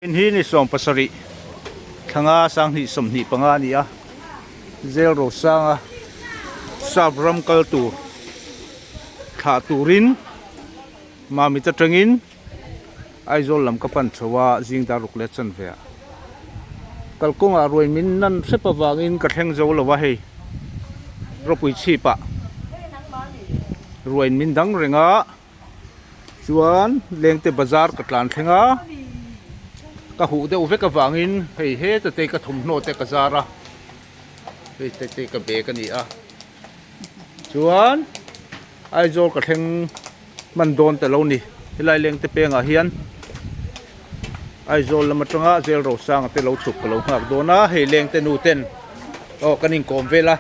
Hi ni 70 thlanga 2025 a ni a, Zel Rosanga sap ram kal tur thlah turin Mamit atangin Aizawl lam ka pan chho a, zing dar ruk leh chanve ah kalkawngah ruai min nan hrep avangin ka thleng zo lo a hei ropui chhip ah ruain min dang reng a. Chuan lengte bazar ka tlan thleng a, ka huh deuh vek avangin hei heta te ka thawmhnaw te ka zar a, hei te te ka bag a ni a. Chuan Aizawl ka thleng hman dawn ta lo ni, helai lengte pengah hian Aizawl lam atanga Zel Rosanga te lo chhuk ka lo nghak dawn a, hei lengte nu ten aw kan inkawm vel a,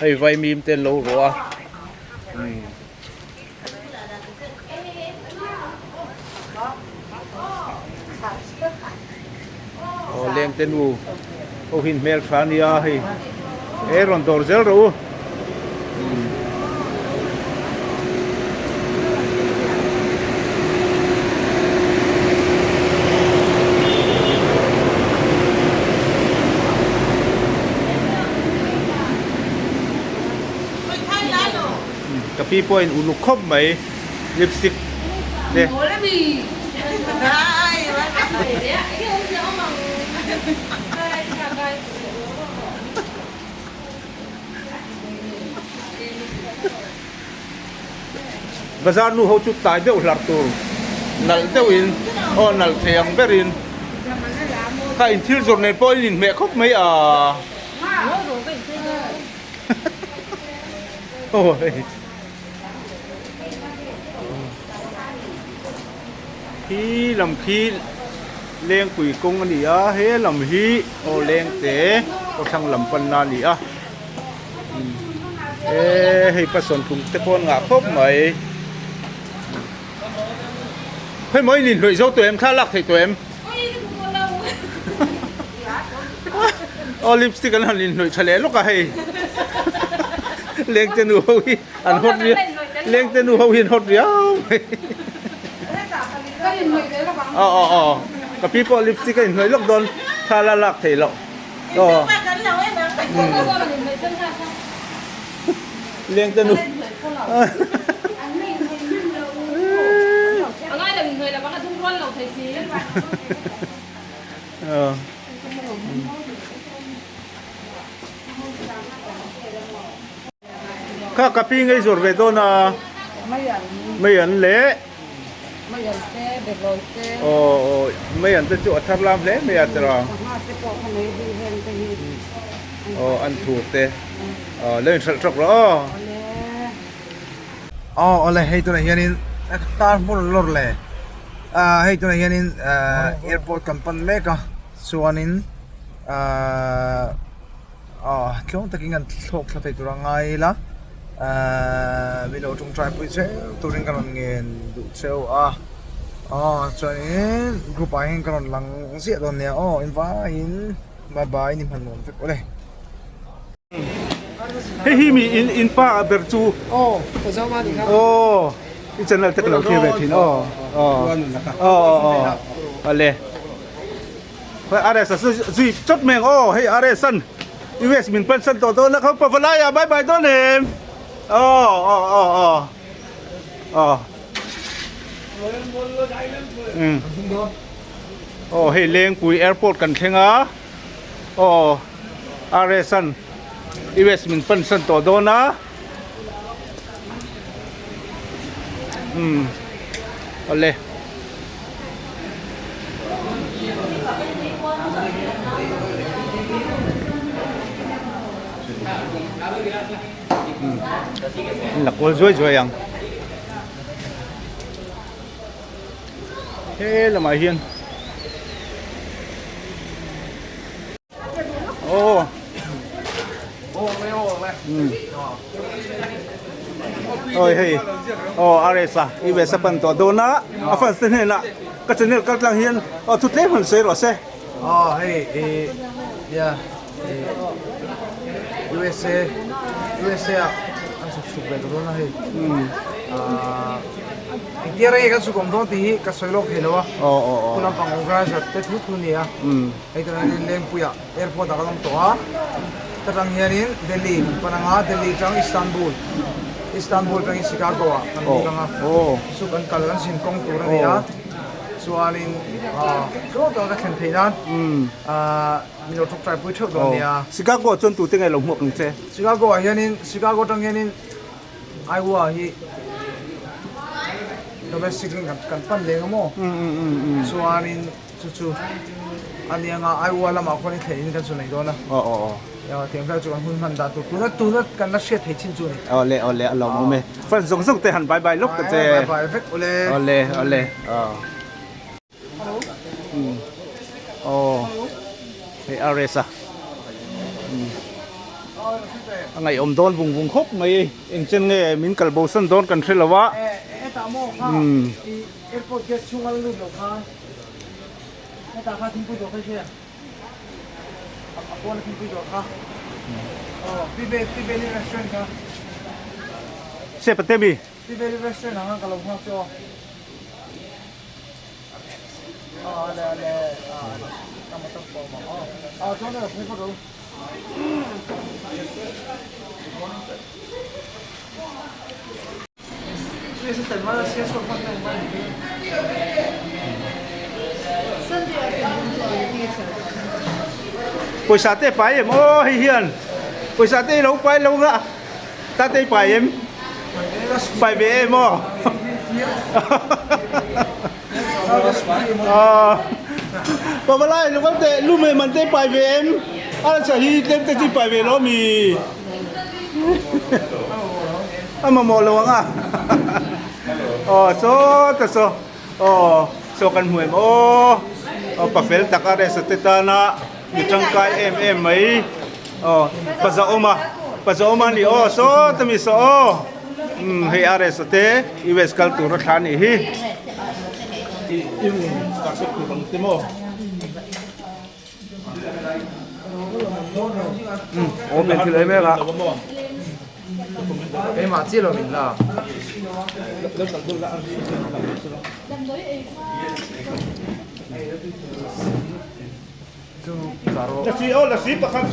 hei vaimim te an lo rawh a. Aw leng te nu ho hi hmel tha a nia hei e rawn dawr zel rawh u. Ka pi pawhin uluk khawp mai lipstick te. Bazar nu ho chu tai deuh hlar tur nalh deuhin aw nalh thei ang berin kha in thil zawrh nen pawh in inhmeh khawp mai a. Khi lam khi lengpui kawng a ni a he lam hi aw lengte kawthlang lam panna a ni a e hei pasawn tum te pawh an ngah khawp mai hei maw in inhlawih zo tawh em thla lak theih tawh em. Aw lipstick an han inhnawih tha leh lawk a hei lengte nu ho hi an hawt riau lengte nu ho hi an hawt riau mai aw aw aw ka pi pawh lipstick a inhnawih lawk dawn thla la lak theih loh aw lengte nu Kha ka pi ngei zawr ve dawn a mei an le aw mei an te chu a thar lam hle mai a tira aw an thur te aw lo inhralh tawk rawh aw. Aw awle hei tunah hianin tar hmun lawr le ah hei tunah hianin ah airport kan pan mek a chuanin ah aw tluang takin kan thlawk thla thei tur a ngai ila ah mi lo tawngtai pui cheu turin ka rawn ngen duh cheu a aw chuanin group ah hian ka rawn lang ziah dawn nia aw engvaiin bye bye ni hman nuam vek awle. Hei hi mi in in pa a ber chu aw ka zo ma ni kha aw i channel te ka lo thlir ve thin aw aw aw aw ale hei RS a zui chawt mai ang aw hei RS an US min pan san tawh dawn a kha pavalai ah bye bye dawn em aw aw aw aw aw aw hei Lengpui airport kan thleng a. Aw RS an US min pan san tawh dawn a umm awle. Umm la kual zuai zuai ang he lamah hian. Aw Oi hei aw RS a i ve sapan tawh dawn a a fans te hnenah ka channel kal tlang hian aw thu tlem han sawi rawh se. Aw hei i nia i USA USA ah an chhuk chhuk ve ta dawn a hei ah. Engtia rei kan chhuk awm dawn tih hi ka sawi lawk thei lo a. Khu lampang organizer te thu thu a ni a. Hei tunah hian Lengpuiah airport ah kan awm tawh a. Ta tang hianin Delhi kan pan ang a, Delhi atang Istanbul, Istanbul atangin Chicago ah kan lut ang a. Chu kan kal kan zin kawng tur a ni a. Chuanin tluang taka ka thlen theih nan min lo tawngtai pui theuh dawn nia. Chicago ah chuan tute nge lo hmuak ang che? Chicago ah hianin Chicago atang hianin Iowa hi domestic in kan pan leng a maw? Chuanin chu chu a ni anga Iowa lamah khuan i thlen in kan chu nei dawn a. Tiang vel chu kan hun hman dan tur tuna tuna kan la hriat thei chin chu a ni. Awle awle a lawm awm e. Fan zawng zawng te han bye bye lawk ta che. Bye bye vek awle. Awle awle. Aw hei RS a a ngaihawm dawn vung vung khawp mai eng chen nge min kal bo san dawn kan hre lo a se pate mi. Pawisa te pai em aw hei hian pawisa te i lo pai lo nga ta te i pai em pai ve em aw. Pavalai lo kal teh lu mei man te pai ve em a cha hi tlem te chi pai ve lo mi a mamawh lo ang a aw saw ta saw aw saw kan hmu em aw aw pa fel tak a rest te tana mi tangkai em em mai aw pa zahawm a pa zahawm a ni aw saw ta mi saw aw. Umm hei RS te US kal tur a thla anih hi. I room carpet tur ang te maw? Umm open thil em em a. Keimah chiah lo min la. Lasi aw lasi pakhat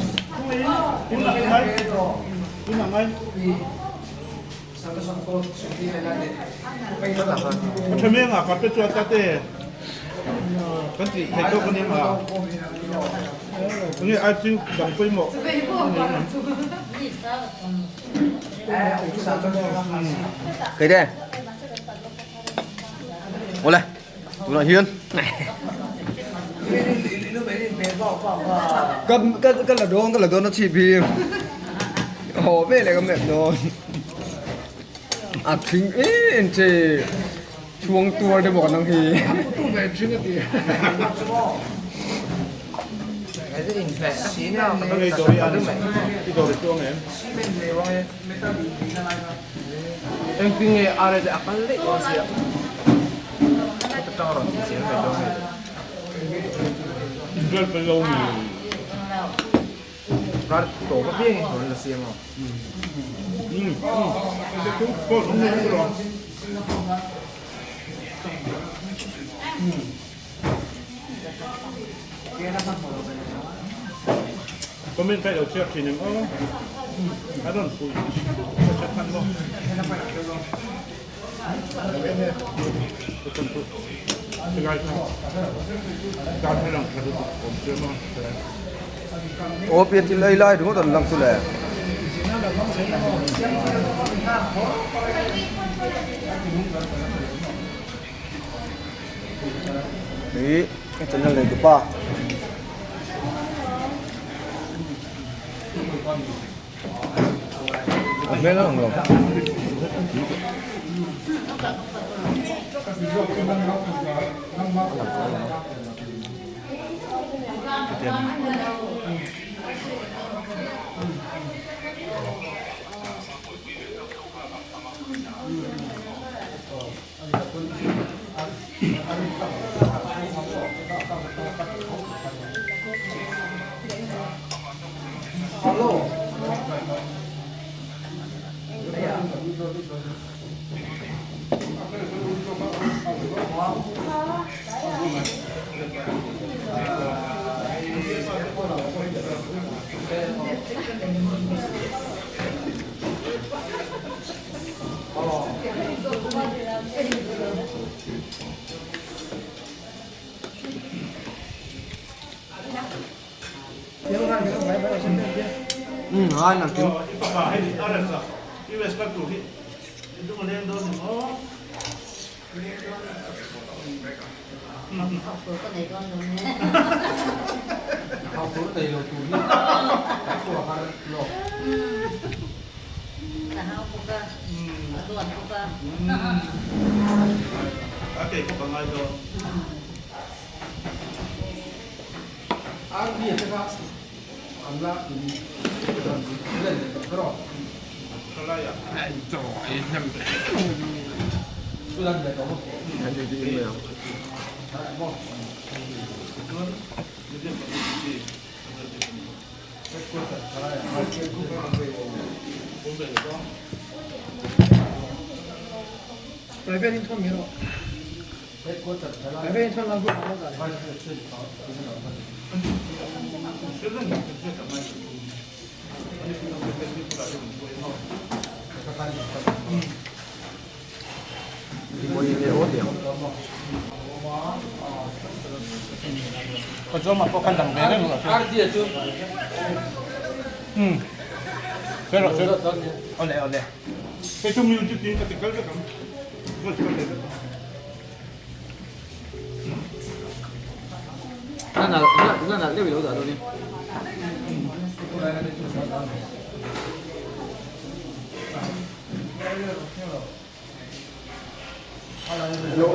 a tha meng a carpet chu a ta te kan tih theih tawk a nia enge ai chu dang pawimawh Kei te awle. Tunah hian ka ka ka la dawn ka la dawn a chhip hi haw vel leh ka map dawn a thing em che chhuang tuar te bawk an ang hi. Comment kai lo chhiar thin em aw a rawn pui ka hre phan maw. Aw pian thil ei lai ringawt an lang chu le. Hi ka channel nei tupa. A hmel a ang lo.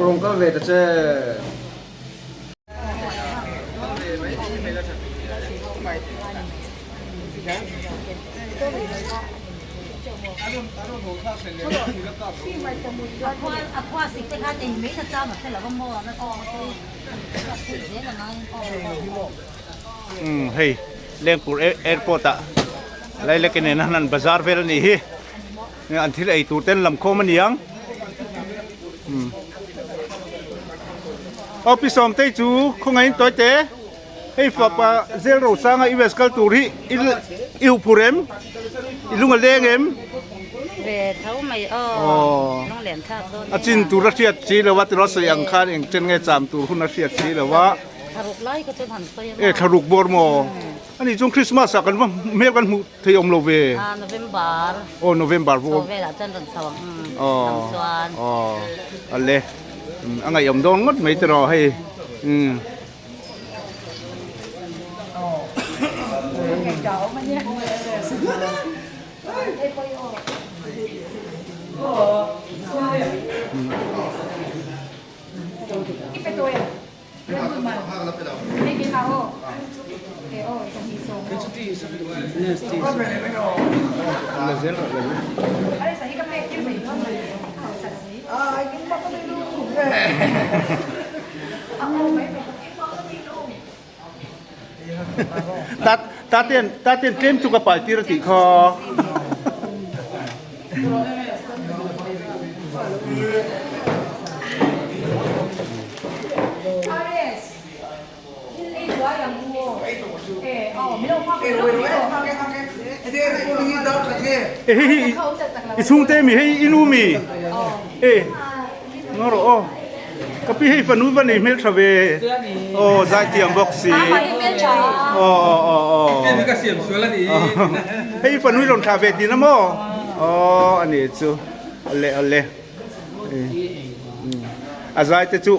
Rawn kal ve ta che. Umm hei Lengpur airport ah Lailak in an han bazar vel a nih hi an thil ei tur ten lam khawm a ni ang umm aw pi Sawmtei chu khawngaihin tawi te hei fapa zel rosanga US kal tur hi i huh phur em i lung a leng em ve tho mai aw lunglen thlak dawn a chin tur a hriat si lo a tiraw sawi ang khan eng chen nge cham tur hun a hriat si lo a. Thlaruk lai kha chuan han sawi a E thlaruk bawr maw? Ani chuan Christmas ah kan va hmel kan hmuh thei awm lo ve. A November. Aw November bawr. Chho velah chuan rawn chho ang lam chuan. Aw ale a ngaihawm dawn ngawt mai tiraw hei. Umm. Taten taten tlem chu ka pai tir a tih kha. I chhungte mi hei i nu mi e ngaw rawh aw ka pi hei fanu va nei hmeltha ve aw zaithiam bawk si aw aw aw aw hei fanu i rawn thlah ve tihna maw aw a ni chu awle awle. A zai te chu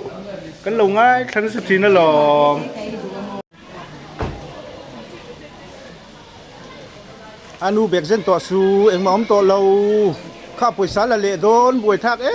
kan lo ngaithla nasa thin alawm. A nu bag zen tawh su engmah awm tawh lo kha pawisa la leh dawn buai thlak e.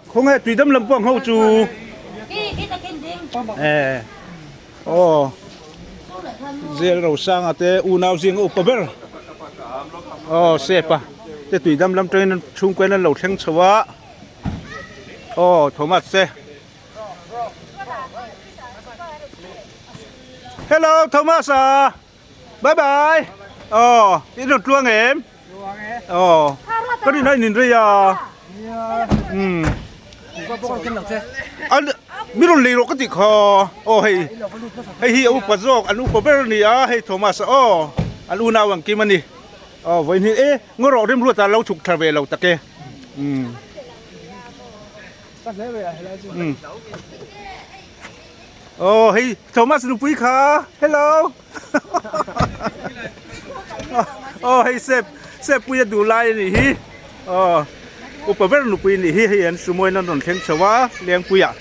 Khawnge tuidam lam pawh ang ho chu eh aw Zel Rosanga te unau zinga upa ber aw Sepa te tuidam lam tangin chhungkaw in an lo thleng chho a aw Thomas te Hello Thomas a Bye bye aw in rawn tluang em aw ka rin a in inrei a umm an mi rawn lei rawh ka tih kha aw hei hei hi a upa zawk an upa ber a ni a hei Thomas a aw an unau ang kim a ni aw vawiin hi e ngaw rawh rimruata lo chhuk thla ve lo tak e umm umm. Aw hei Thomas nupui kha hello aw hei sep sep pui a duh lai a nih hi aw upa ber nupui a nih hi hei an sumoin an rawn thleng chho a lengpuiah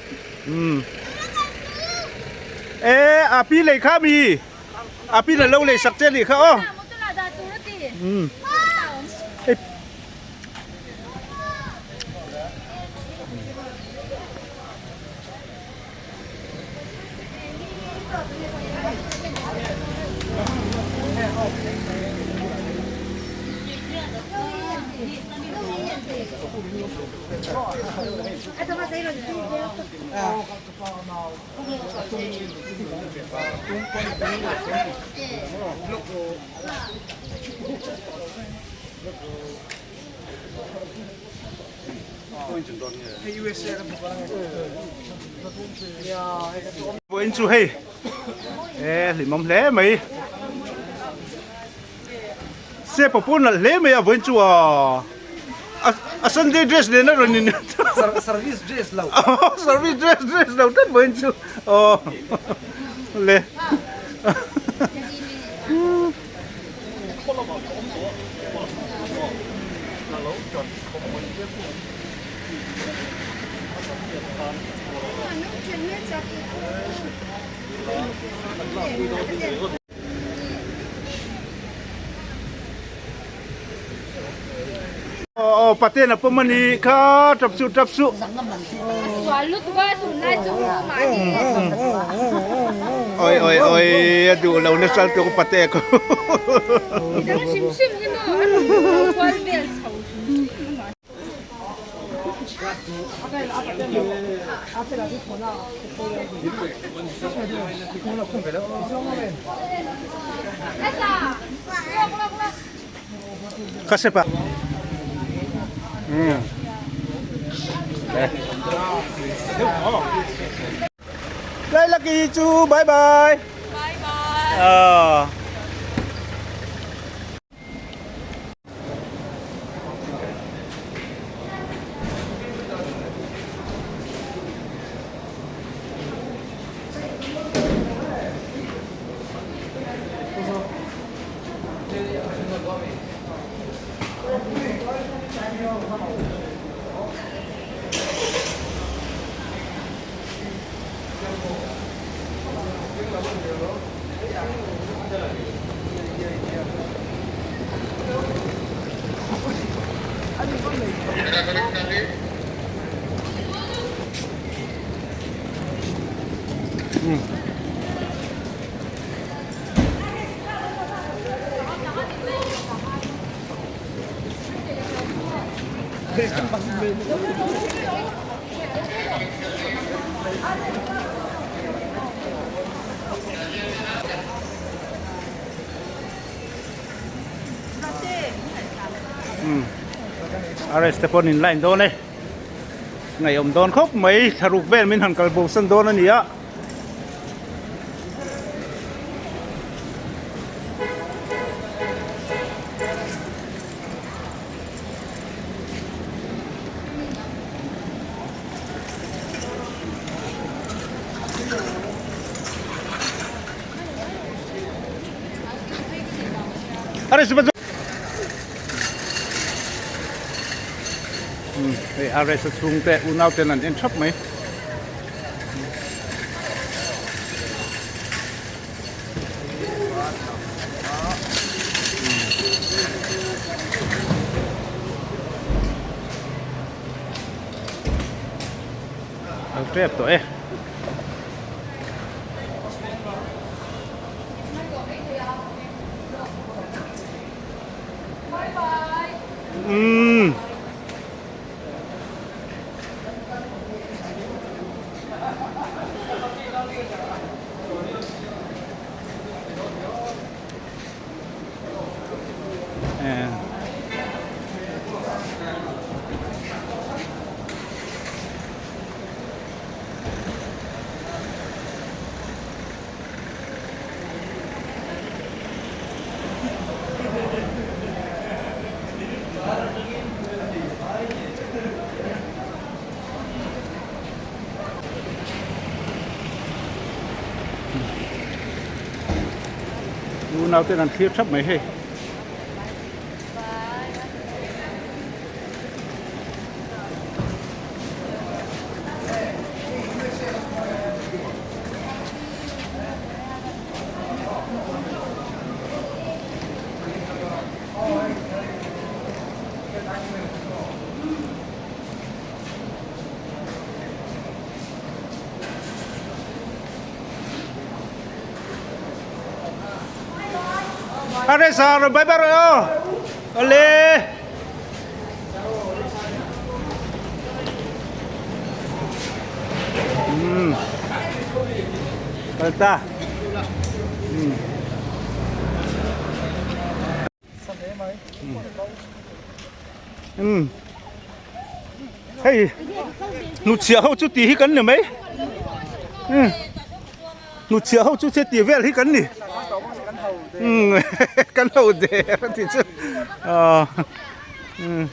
umm e a pi lei kha mi a pi na lo lei sak che a nih kha aw umm hei. Vawiin chu hei e hlimawm hle mai sepa pawh nalh hle mai a vawiin chu a a sunday dress nen a rawn in service dress lo service dress dress lo tlat vawiin chu aw le. Aw paten a pawm a ni kha tap suh tap suh. Oi oi oi a duh lo nasa lutuk pate ko. Ka sep a. Lai Lucky chu bye bye. Bye bye. Ờ. RS te pawh in line dawn e ngaihawm dawn khawp mai thlaruk vel min han kal bo san dawn a ni a. Hei RS a chhungte unau ten an en thap mai. An tep tawh e. Umm. Unau ten an thlir thap mai hei. Are sa bye bye rawh aw. Awle. Umm. Kal ta. Umm. Umm. Hei hnutchhiah ho chu tih hi kan ni mai. Umm. Hnutchhiah ho chu che tih vel hi kan ni. Umm kan ho der a tih chu. Aw. Umm.